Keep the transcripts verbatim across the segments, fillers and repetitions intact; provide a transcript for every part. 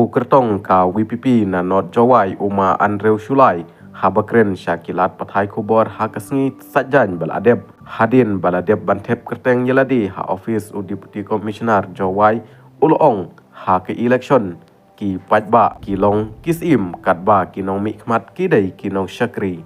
U kyrtong ka VPP na North Jowai, u Ma Andrew Shullai, haba kren sha ki lad pathai khubor ha ka sngi Saitjaiñ ba la dep, hadien ba la dep ban thep kyrteng ïalade ha office u Deputy Commissioner Jowai, u la ong ha ka election ki paidbah ki long ki syiem, katba ki nongmihkhmat ki dei ki nongshakri.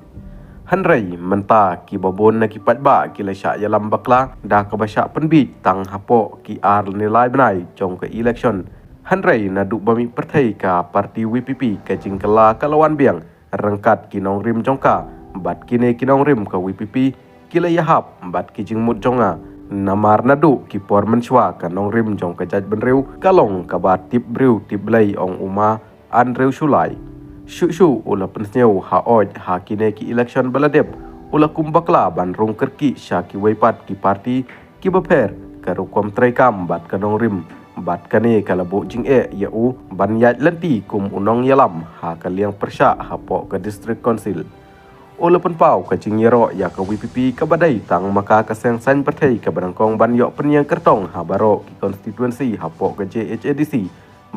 Hynrei mynta kiba bun na ki paidbah ki la shah ïalam bakla da kaba shah pynbiej tang hapoh ki ar ne lai bnai jong ka election. Hynrei naduh ba mih pyrthei ka party VPP, ka jingkylla ka la wan biang ryngkat ki nongrim jong ka, bad kine ki nongrim ka VPP ki la ïahap bad ki jingmut jong nga. Namar naduh ki por mynshuwa ka nongrim jong ka jaitbynriew ka long kaba tip briew tip Blei, ong u Ma Andrew Shullai. Shuh shuh u la pynsngew ha oi ha kine ki election ba la dep, u la kum bakla ban rung kyrkieh sha kiwei pat ki party kiba pher, ka rukom treikam bad ka nongrim. Bad kane ka la buh jingeh ïa u ban ïaid lynti kum u nongïalam ha ka liang pyrshah hapoh ka District Council. U la pynpaw ka jingïaroh ïa ka VPP kaba dei tang ma ka ka seng saiñ pyrthei kaba nyngkong ban ïoh pynïeng kyrtong ha baroh ki constituency hapoh ka JHADC.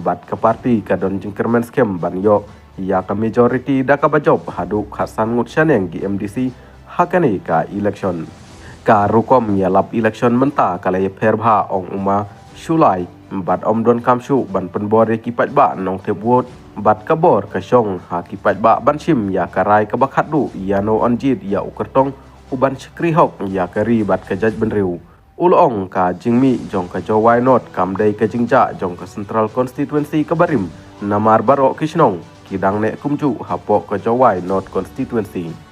Bad ka party ka don jingkyrmen skhem ban ïoh ïa ka majority da kaba jop haduh khatsan ngut shaneng ki MDC ha kane ka election. Ka rukom ïalap election mynta ka la ïapher bha, ong u Ma Shullai, bad ym donkam shuh ban pynbor ïa ki paidbah nongthep vote, bad ka bor ka shong ha ki paidbah ban shim ïa ka rai kaba khatduh ïano yn jied ïa u kyrtong u ban shakri hok ïa ka ri bad ka jaitbynriew. U la ong ka jingmih jong ka Jowai North kam dei ka jingjah jong ka Central Constituency kaba rim, namar baroh ki shnong ki dang neh kumjuh hapoh ka Jowai North Constituency.